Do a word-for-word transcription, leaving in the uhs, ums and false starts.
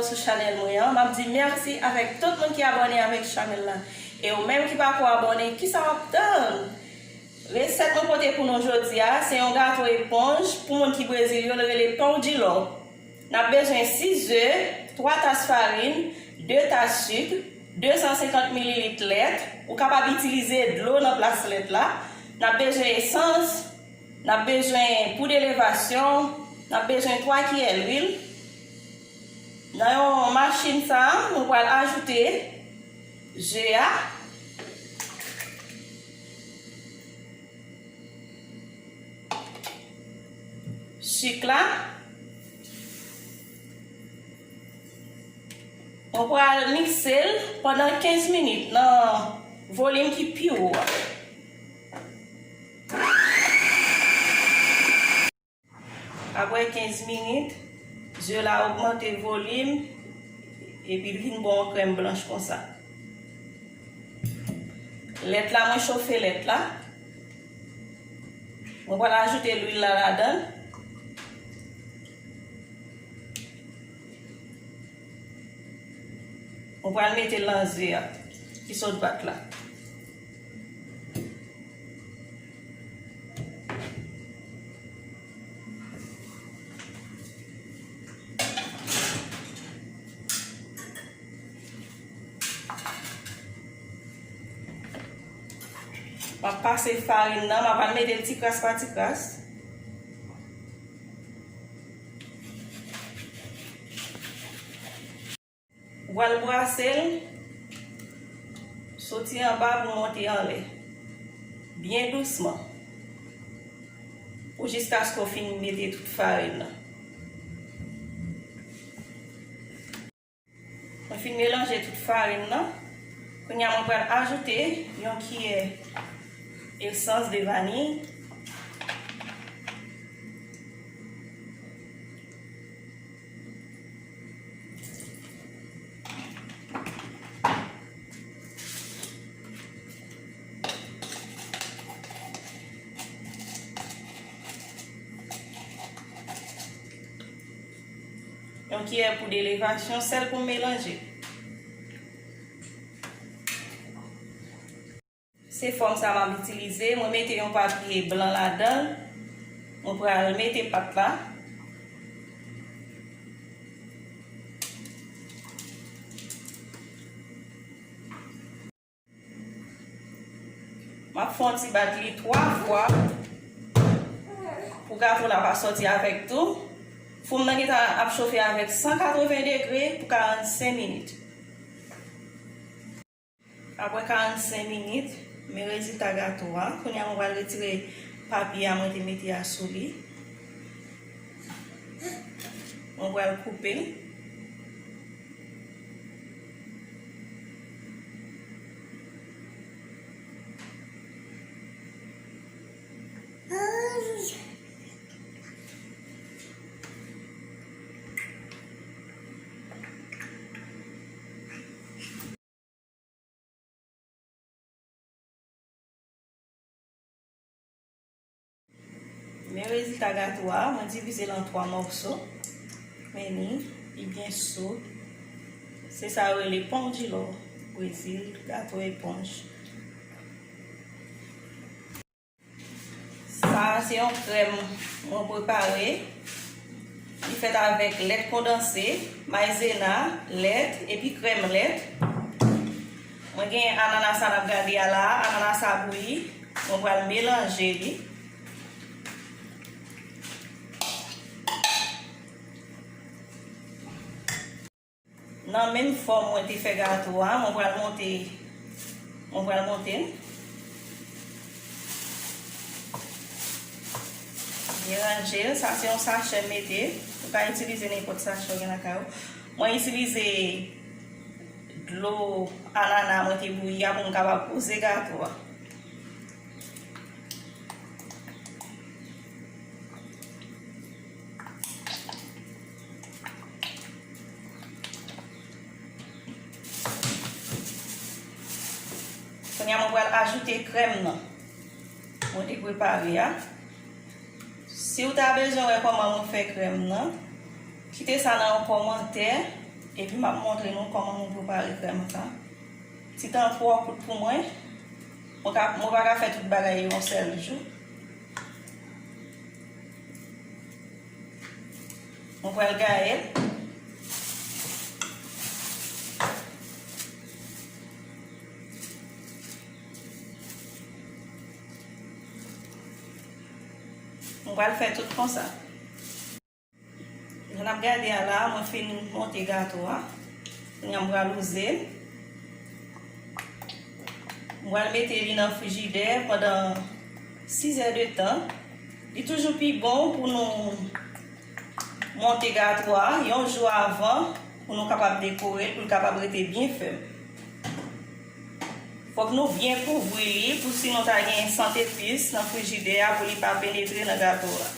Sou chanèl mwen an, m ap di mèsi avèk tout moun ki abòne avèk chanèl la. E ou menm ki pako abòne, kisa w ap tann? Resèt mwen pote pou nou jodi a, se yon gato eponj pou moun ki Brezil yo, l rele pão de ló. N ap bezwen sis ze, twa tas farin, de tas sik, de san senkant mililit lèt. Ou kapab itilize dlo nan plas lèt la. N ap bezwen esans, n ap bezwen poud elevasyon, n ap bezwen twa kiyè lwil. Nan yon machin sa a, nou pral ajoute ze a, sik la. Nou pral mikse l pandan kenz minit nan volim ki pi wo a. Apre kenz minit, ze la ogmante volim epi l vin bon yon krèm blanch konsa. Lèt la, mwen chofe lèt la. Mwen pral ajoute lwil la ladan l. Mwen pral mete l nan ze a ki sot bat la. M ap pase farin nan, m ap al mete l ti kras pa ti kras. Ou pral brase l soti anba pou monte anlè, byen dousman, pou jiskaske w fin mete tout farin nan. Mwen fin melanje tout farin nan. Kounye a, mwen pral ajoute yon kiyè esans de vaniy. Yon kiyè poud elevasyon, sèl pou m melanje. Se fòm sa m ap itilize. Mwen mete yon papye blan ladan l. Mwen pral mete pat la. M ap fè yon ti bat li twa fwa pou gato la pa sòti avèk tou. Fou m nan gentan ap chofe avèk san katreven degre pou karannsenk minit. Apre karannsenk minit, men rezilta gato a. Kounye a, mwen pral retire papye a mwen te mete a sou li. Mwen pral koupe l. Men rezilta gato a, mwen divize l an twa mòso. Men ni, li byen sou. Se sa yo rele pão de ló, Brezil, gato eponj. Sa a se yon krèm mwen prepare. Li fèt avèk lèt kondanse, mayzena, lèt, epi krèm lèt. Mwen gen anana sa n ap gade a la a, anana sa bouyi. Mwen pral melanje li. Nan menm fòm mwen te fè gato a, mwen pral monte, mwen pral monte l. Byen ranje l. Sa se yon sachè m mete. Ou ka itilize nenpòt sachè w gen lakay ou. Mwen itilize dlo anana mwen te bouyi a pou m kapab poze gato a. Kounye a, mwen pral ajoute krèm nan mwen te prepare a. Si w ta bezwen wè kòman mwen fè krèm nan, kite sa nan yon kòmantè. Epi m ap montre nou kòman nou prepare krèm sa. Ti tan twò kout pou mwen. Mwen ka, mwen pa ka fè tout bagay yon sèl jou. Mwen pral gaye l. Mwen pral fè tout konsa. Jan n ap gade a la, mwen fin monte gato a. Kounye a m pral wouze l. Mwen pral mete li nan frijidè pandan sis è de tan. Li toujou pi bon pou nou monte gato a yon jou avan pou nou kapab dekore l, pou l kapab rete byen fèm. Fòk nou byen kouvri li pou si nou ta gen sant epis nan frijidè a pou li pa penetre nan gato a.